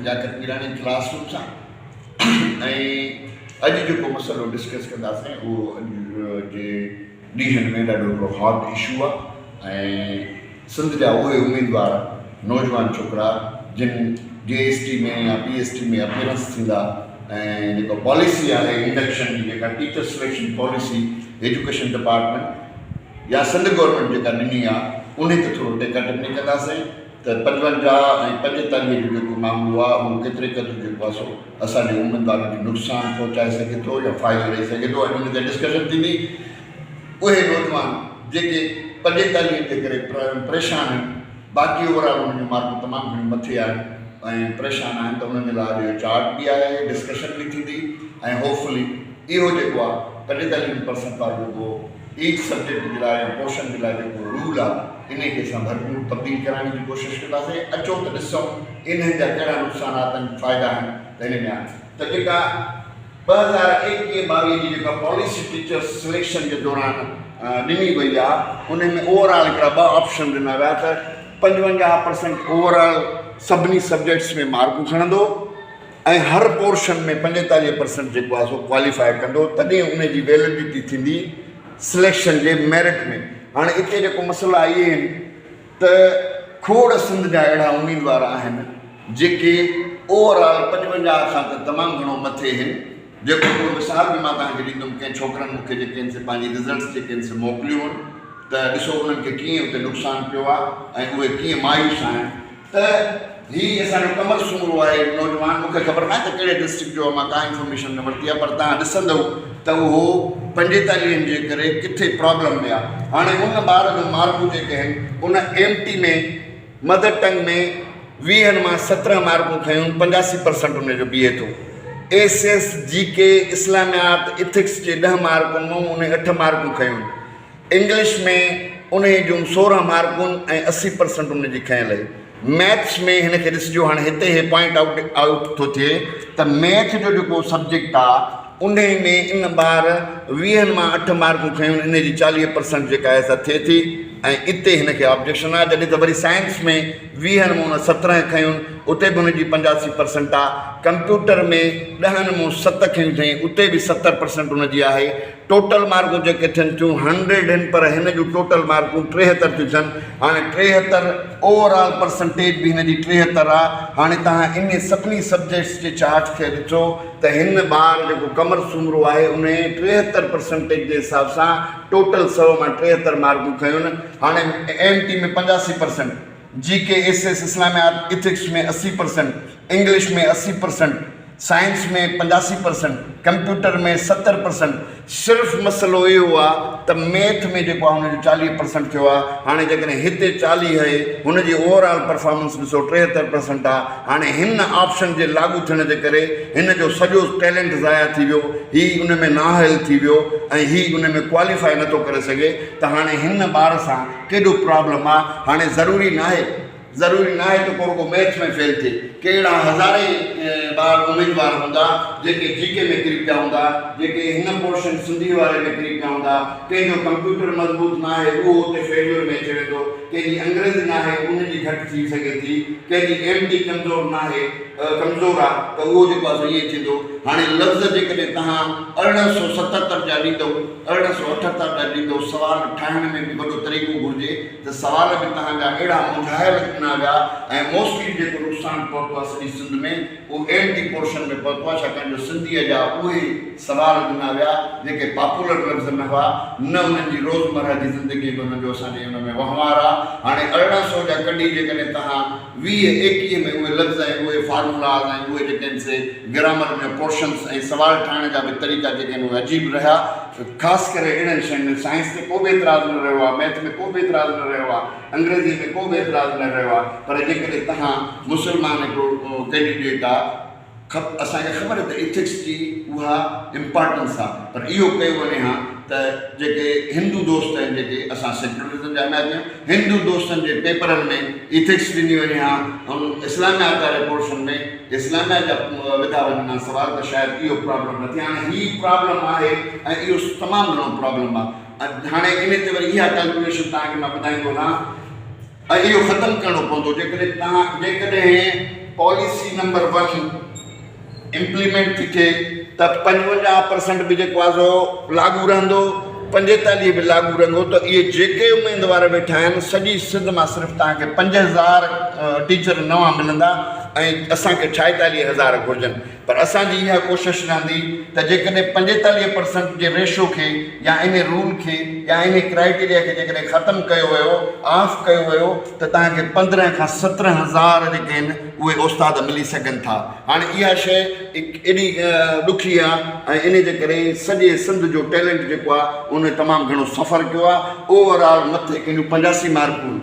لياقت Mirani class room سان ۽ اڄ جيڪو مسئلو ڊسڪس ڪنداسين اهو اڄ جي ڏينهن ۾ ڏاڍو هڪڙو هاٽ اشو آهي ۽ سنڌ جا اهي اميدوار نوجوان ڇوڪرا جن جي ايس ٽي ۾ يا پي ايس ٽي ۾ اپيئرنس ٿيندا ۽ جيڪا پاليسي آهي انڊڪشن جي جيڪا teacher selection policy education department يا سنڌ گورنمينٽ جيڪا ڏني آهي انهي تي ٿورو ٽيڪا ٽپڻي ڪنداسين ته 55 ۽ 45 جو جيڪو معاملو آهي اهو ڪيتري قدر جيڪو آهي سو اسان جي اميدوارن کي نقصان پهچائي سگهي ٿو يا فائدو ڏئي سگهي ٿو اڄ ان تي ڊسڪشن ٿيندي. اهي نوجوان جيڪي 45 جي ڪري پريشان آهن باقي اوور آل انهن جون مارڪون تمام گهڻيون مٿي آهن ۽ پريشان آهن ته انهن جي لاء اڄ اهو چارٽ به آهي ڊسڪشن به ٿيندي ۽ هوپ فلي اهو جيڪو آهي 45 پرسنٽ وارو جيڪو ايچ سبجيڪٽ جي لاء يا پورشن جي لاء جيڪو رول آهي انهي کي اسان ڀرپور تبديل ڪرائڻ جي ڪوشش ڪنداسين. اچو ته ڏسون انهن جا ڪهڙا نقصانات ۽ فائدا آهن ته انهي ۾ آهن ته جيڪا 2021 22 جي جيڪا پاليسي ٽيچرس سليڪشن جي دوران ڏني وئي آهي انهي ۾ اوور آل هڪڙا ٻه آپشن ڏنا ويا ته 55 پرسنٽ اوور آل سڀني سبجيڪٽس ۾ مارڪون کڻندو ۽ هر پورشن ۾ 45 پرسنٽ جيڪو آهي سو ڪواليفائي ڪندو تڏهن ان جي ويلڊٽي ٿيندي سليڪشن جي ميرٽ ۾. هاڻي اتي جيڪو مسئلا اهي آهن ته کوڙ سنڌ جا اهڙا اميدوار آهن جيڪي اوور آل 55 کان ته تمام گهڻو مٿي آهن جيڪو هڪڙو مثال به مان توهان کي ڏيندم ڪنهن ڇوڪرن مون کي جيڪي آهن سي پنهنجي رزلٽس جيڪي آهن سي موڪليون آهن ته ڏسو انهن کي ڪيئن اتي نقصان پيو آهي ۽ اهي ڪيئن مايوس آهن ته هي اسان جو قمر سومرو آهي نوجوان مون کي خبر ناهي ته ڪهڙي ڊسٽرڪٽ جو آهي مان ڪا انفارميشن نه ورتي آهي پر توهان ڏسندؤ ته اهو 45 جي ڪري ڪٿي پرابلم ۾ آهي هاڻي ان ٻار جون مارڪون جيڪي آهن ان ايم ٽي ۾ مدر ٽنگ ۾ ويهن مان 17 مارڪون کنيون 85 پرسنٽ ان جو بيهي ٿو ايس ايس جي ڪي اسلاميات اٿڪس جي 10 مارڪن مان ان 8 مارڪون کنيون انگلش ۾ انهيء جون 16 مارڪون ۽ 80 پرسنٽ ان جي کنيل هئي. مئٿس ۾ هن کي ڏسجو هاڻي هتي هي پوائنٽ آئوٽ آئوٽ ٿو ٿئي ته مئٿ جو جيڪو سبجيڪٽ آ انهي ۾ ان ٻار ويهن مان اٺ مارڪون کنيون انهي جي 40 پرسنٽ جيڪا آهي سا ٿئي ٿي ۽ اتي هن کي آبجيڪشن آ جڏهن ته وري سائنس ۾ ويهن مان ان 17 کنيون اتي به هن جي 85 پرسنٽ آ ڪمپيوٽر ۾ ڏهن مان ست کنيون اٿئي اتي به 70 پرسنٽ ان جي آهي ٽوٽل مارڪون جيڪي ٿين ٿيون هنڊريڊ هن پر هن جون ٽوٽل مارڪون 73 ٿيون ٿين هاڻي 73 اوور آل پرسنٽيج به هن جي 73 آ هاڻي توهان انهي سڀني سبجيڪٽس جي چارٽ کي ڏٺو ته هن ٻار جيڪو قمر سومرو آهي انهي 73 پرسنٽيج جي حساب سان ٽوٽل 100 مان 73 مارڪون کنيون هاڻي ايم ٽي ۾ 85 پرسنٽ جي ڪي ايس ايس اسلاميات ethics ۾ 80 percent English ۾ 80 percent science ۾ 85 percent, computer ۾ 70 percent, صرف مسئلو اهو آ ته ميٿ ۾ جيڪو آ هن جو 40 پرسنٽ ٿيو آ، هاڻي جيڪڏهن هتي 40 اهي هن جي اوور آل پرفارمنس ڏسو 73 پرسنٽ آ، هاڻي هن آپشن جي لاڳو ٿيڻ جي ڪري هن جو سڄو ٽيلنٽ ضايع ٿي ويو، هي ان ۾ نااهل ٿي ويو ۽ هي ان ۾ ڪواليفائي نٿو ڪري سگهي ته هاڻي هن ٻار سان ڪيڏو پرابلم آ، هاڻي ضروري ناهي. ضروري ناهي ته ڪو رڳو ميٿ ۾ فيل ٿئي، ڪي اهڙا هزارين ٻار اميدوار هوندا جيڪي جي ڪي ۾ ڪري پيا هوندا، جيڪي هن پورشن سنڌي واري ۾ ڪري پيا هوندا، ڪنهن جو ڪمپيوٽر مضبوط ناهي اهو اتي فيليور ۾ اچي ويندو، ڪنهن جي انگريزي ناهي ان جي گهٽ ٿي سگهي ٿي، ڪنهن جي ايم ٽي ڪمزور ناهي ڪمزور آ ته اهو جيڪو آ سو ائين ٿيندو. هاڻي لفظ جيڪڏهن توهان 1877 جا ڏيندؤ، 1878 جا ڏيندؤ سوال ٺاهڻ ۾ به وڏو طريقو گهرجي. ته سوال به توهان جا اهڙا منجهايل ڏنا ويا ۽ موسٽلي جيڪو نقصان پهتو آهي سڄي سنڌ ۾ اهو ايم ٽي پورشن ۾ پهتو آهي ڇاڪاڻ جو سنڌيء جا اهي سوال ڏنا ويا جيڪي پاپولر لفظ نه هئا نه انهن جي روزمرهه جي زندگيء ۾ انهن جو اسان جي ان ۾ وهنوار آهي هاڻي 1800 جا ڪڍي جيڪڏهن توهان 20 21 ۾ اهي لفظ ۽ اهي فارمولاز ۽ اهي جيڪي آهن سي گرامر جا پورشنس ۽ سوال ٺاهڻ جا به طريقا جيڪي آهن اهي عجيب رهيا. خاص ڪري اهڙن شين ۾ سائنس تي ڪو به اعتراض نه رهيو آهي، ميٿ ۾ ڪو به اعتراض نه رهيو آهي، انگريزيء ۾ ڪو به اعتراض نه رهيو آهي پر جيڪڏهن توهان مسلمان هڪڙو ڪينڊيڊيٽ آ خب اسان کي خبر آهي ته ايٿڪس جي اها امپارٽنس آ پر اهو ڪيو وڃي ها ته جيڪي هندو دوست آهن جيڪي اسان سيڪيولرزم جا حمايتي آهيون هندو دوستن جي پيپرن ۾ ايٿڪس ڏني وڃي ها ۽ اسلاميات واري پورشن ۾ اسلاميات جا وڌا وڃن ها سوال ته شايد اهو پرابلم نه ٿئي هاڻي هي پرابلم آهي ۽ اهو تمام گهڻو پرابلم آ هاڻي ان تي وري اها ڪلڪوليشن توهان کي مان ٻڌائيندو هلان ۽ اهو ختم ڪرڻو پوندو جيڪڏهن توهان جيڪڏهن پاليسي نمبر ون امپليمينٽ ٿي ٿئي ته 55 پرسنٽ به جيڪو آهي سو لاڳو رهندو، 45 به لاڳو رهندو ته اهي جيڪي اميدوار ويٺا آهن سڄي سنڌ مان صرف توهان کي 5000 ٽيچر نوان ملندا ۽ اسان کي 46 هزار گهرجن پر اسان جي اها ڪوشش رهندي ته جيڪڏهن 45 پرسنٽ جي ريشو کي يا انهي رول کي يا انهي ڪرائيٽيريا کي جيڪڏهن ختم ڪيو ويو، آف ڪيو ويو ته توهان کي 15 کان 17 هزار جيڪي آهن اهي استاد ملي سگهن ٿا. هاڻي اها شيء ايڏي ڏکي آهي ۽ انهي جي ڪري سڄي سنڌ جو ٽيلنٽ جيڪو آهي ان تمام گهڻو سفر ڪيو آهي. اوور آل مٿي ڪنهن جون 85 مارڪون،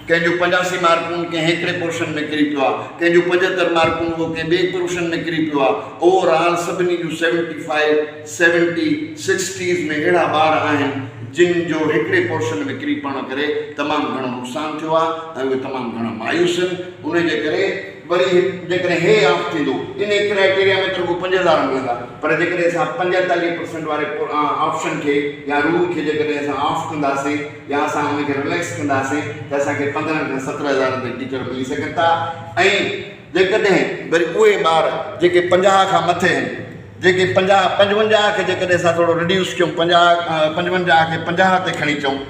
ڪنهن جون 85 مارڪون ڪنهن هڪڙي پورشن ۾ ڪري پيو آهي، ڪنهن جون 75 مارڪون اهو ڪنهن ٻئي پورشن ۾ ڪري پيو آهي. اوور آل سڀني جون سيونٽي فائيو، سيونٽي، سڪسٽيز ۾ اهڙا ٻار آهن جن جو هڪڙي پورشن ۾ ڪري پوڻ ڪري تمام گهڻو نقصان ٿيو آهي ۽ اهي تمام گهڻا مايوس آهن. انهي جي ڪري وري جيڪڏهن هي آف ٿيندو انهي ڪرائيٽيريا ۾ ته رڳو 5000 ملندا پر جيڪڏهن اسان 45 پرسنٽ واري آپشن کي يا رول کي جيڪڏهن اسان آف ڪنداسين يا اسان ان کي رليڪس ڪنداسين ته اسان کي 15 کان 17 هزارن تائين ٽيچر ملي سگهن ٿا ۽ جيڪڏهن وري اهي ٻار جيڪي 50 کان مٿي آهن جيڪي 50 55 کي جيڪڏهن اسان ٿورو رڊيوس ڪيون 50 55 کي 50 تي کڻي اچون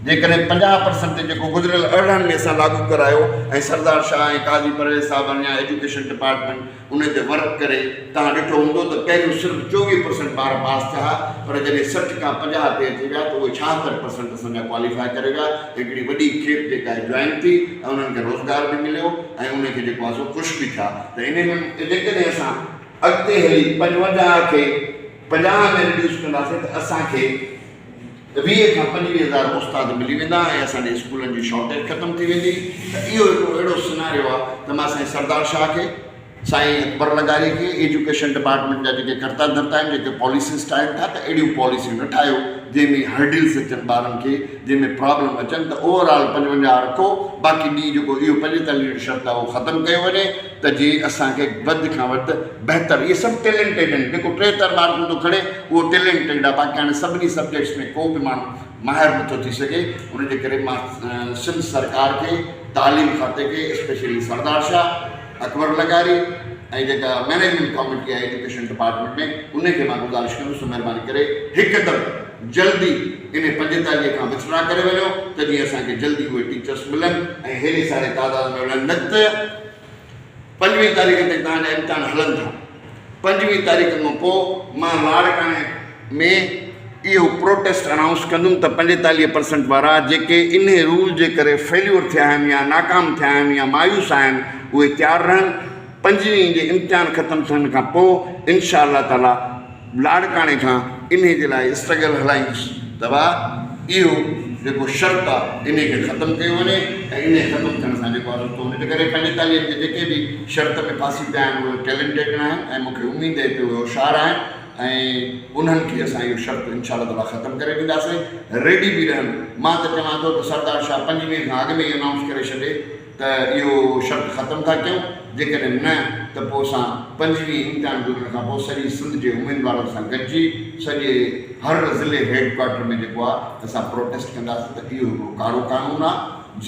جيڪڏهن 50 پرسنٽ تي جيڪو گذريل 18 ۾ اسان لاڳو ڪرايو ۽ سردار شاهه ۽ قاضي پرويز صاحب يا ايجوڪيشن ڊپارٽمينٽ ان تي ورڪ ڪري توهان ڏٺو هوندو ته پهريون صرف 24 پرسنٽ ٻار پاس ٿيا ها پر جڏهن 60 کان 50 تي اچي ويا ته اهي 76 پرسنٽ اسان جا ڪواليفائي ڪري ويا. هڪڙي وڏي کيپ جيڪا آهي جوائن ٿي ۽ انهن کي روزگار به مليو ۽ ان کي جيڪو آهي سو خوش به ٿيا ته انهي ۾ جيڪڏهن اسان اڳتي هلي 55 کي 50 ۾ رڊيوس ڪنداسين ته اسان کي 20 کان 25 هزار استاد ملي ويندا ۽ اسان جي اسڪولن جي شارٽيج ختم ٿي ويندي ته اهو هڪڙو اهڙو سناريو آهي ته مان سائين سردار شاهه کي، سائين اڪبر لغاري کي، ايجوڪيشن ڊپارٽمينٽ جا جيڪي ڪرتا ڌرتا آهن جيڪي پاليسيز ٺاهين ٿا ته اهڙيون پاليسيون نه ٺاهيو جنهن ۾ هرڊلز اچن ٻارن کي جنهن ۾ پرابلم اچن ته اوور آل 55 رکو باقي ٻي جيڪو اهو 45 جو شرط آهي اهو ختم ڪيو وڃي ته جيئن اسان کي وڌ کان وڌ بهتر اهي سڀ ٽيلنٽيڊ آهن جيڪو 73 مارڪون ٿو کڻي اهو ٽيلنٽيڊ آهي باقي هاڻي سڀني سبجيڪٽس ۾ ڪو به ماڻهو ماهر نٿو ٿي سگهي ان جي ڪري مان سنڌ سرڪار کي تعليم کاتي کي اسپيشلي سردار شاهه اڪبر لغاري ۽ جيڪا مئنيجمينٽ ڪاميٽي آهي ايجوڪيشن ڊپارٽمينٽ ۾ ان کي مان گذارش ڪندس ته مهرباني ڪري هڪدم جلدي انهي 45 کان وٿڊرا ڪري وڃو ته جيئن اسان کي جلدي اهي ٽيچرس ملن ۽ هيڏي ساري تعداد ۾ ملن نه ته 25 تاريخ تائين توهان جا امتحان هلن ٿا. 25 تاريخ کان پوء مان لاڙڪاڻي ۾ اهو پروٽيسٽ انائونس ڪندم ته 45 پرسنٽ وارا جيڪي انهي رول جي ڪري فيليور ٿيا آهن يا ناڪام ٿيا آهن يا مايوس آهن اهي تيار رهن. 25 جي امتحان ختم ٿيڻ کان پوء انشاء الله تعاليٰ لاڙڪاڻي کان انهي جي لاء اسٽرگل هلائيندس ته ڀاء اهو جيڪو شرط آ انهي کي ختم ڪيو وڃي ۽ انهي ختم ٿيڻ سان جيڪو آ سو ان جي ڪري 45 جي جيڪي به شرط ۾ ڦاسي پيا آهن اهي ٽيلنٽيڊ آهن ۽ مون کي اميد اهي ته اهي هوشيار آهن ۽ انهن کي اسان اهو شرط انشاء الله تعاليٰ ختم ڪري ڏينداسين ريڊي به رهن مان ته چوان ٿو ته سردار شاهه 25 کان اڳ ۾ ئي انائونس ڪري ڇڏي ته اهو شرط ختم ٿا ڪيون، جيڪڏهن نه ته پوء اسان 25 امتحان گذرڻ کان پوء سڄي سنڌ جي اميدوارن سان گڏجي سڄي هر ضلعي هيڊ ڪوارٽر ۾ جيڪو آهي اسان پروٽيسٽ ڪنداسين ته اهو هڪڙو ڪارو قانون آهي،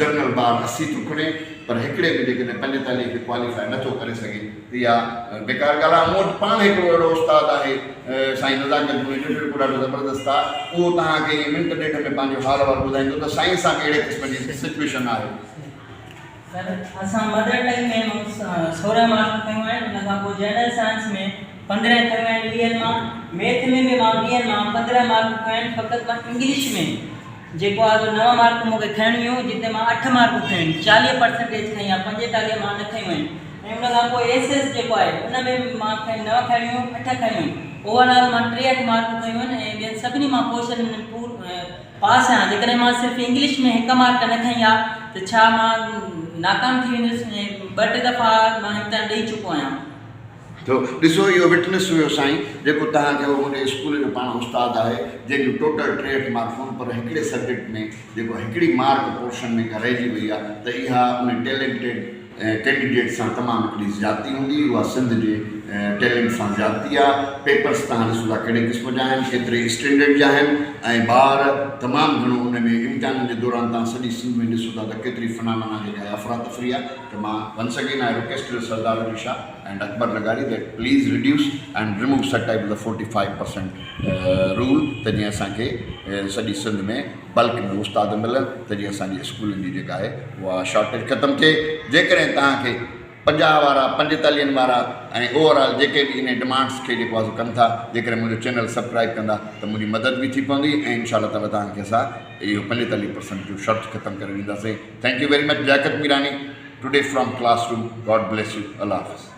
جنرل ٻار 80 ٿو کڻي پر هڪڙي به جيڪڏهن 45 کي ڪواليفائي نه ٿو ڪري سگهي ته اها بيڪار ڳالهه آهي. مون وٽ پاڻ هڪڙو اهڙو استاد آهي سائين نزاڪت جوڻيجو جيڪو ڏاڍو زبردست آهي اهو توهان کي ائين منٽ ڏيڍ ۾ پنهنجو حال احوال ٻڌائيندو ته سائين سان به اهڙي قسم جي سچويشن آهي. سر اسان مدر ٽنگ ۾ مون 16 مارڪون کنيون آهن ان کان پوء جنرل سائنس ۾ 15 کنيون آهن ويهن مان ميٿ ۾ به مان ويهن مان 15 مارڪون کنيون آهن فقط مان انگلش ۾ جيڪو آهي سو 9 مارڪون مون کي کڻڻيون هيون جتي مان 8 مارڪون کنيون آهن 40 پرسنٽيج کنئي آهي 45 مان نه کنيون آهن ۽ ان کان پوء ايس ايس جيڪو آهي ان ۾ به مان کي 9 کڻڻيون هيون 8 کنيون آهن اوور آل مان 63 مارڪون کنيون آهن ۽ ٻين سڀني مان پوزيشن ۾ پور پاس آهيان جيڪڏهن مان صرف انگلش ۾ هڪ مارڪ نه کنئي ها ته ڇا مان ناڪام ٿي ويندس ۽ ٻه ٽي دفعا مان امتحان ڏئي چڪو آهيان. ٿيو ڏسو اهو وٽنس هيو سائين جيڪو توهان کي اهو منهنجي اسڪول جو پاڻ استاد آهي جنهن جون ٽوٽل 63 مارڪون پر هڪڙي سبجيڪٽ ۾ جيڪو هڪڙي مارڪ پورشن ۾ ڪا رهجي وئي آهي ته اها ان ٽيلنٽيڊ ڪينڊيڊيٽ سان تمام هڪڙي زيادتي هوندي اها سنڌ جي ٽيلنٽ سان زيادتي آ، پيپرس توهان ڏسو ٿا ڪهڙي قسم جا آهن، ڪيتري اسٽينڊرڊ جا آهن ۽ ٻار تمام گهڻو ان ۾ امتحانن جي دوران توهان سڄي سنڌ ۾ ڏسو ٿا ته ڪيتري فنامنا جيڪا آهي افراتفري آ ته مان once again I request Sardar Ali Shah and Akbar لغاري that please reduce and remove such type the 45% rule ته جيئن اسان کي سڄي سنڌ ۾ بلڪ ۾ استاد ملن ته جيئن اسان جي اسڪولن جي جيڪا آهي اها شارٽيج ختم ٿئي جيڪڏهن توهان کي 50 وارا پنجيتاليهن وارا ۽ اوور آل جيڪي به انهي ڊمانڊس کي جيڪو آهي سو ڪن ٿا جيڪڏهن منهنجو چينل سبڪرائب ڪندا ته منهنجي مدد به ٿي پوندي ۽ انشاء الله تعالي توهان کي اسان اهو 45% جو شرط ختم ڪري ڏينداسين thank you very much Liaquat Mirani today from class room God bless you Allah Hafiz.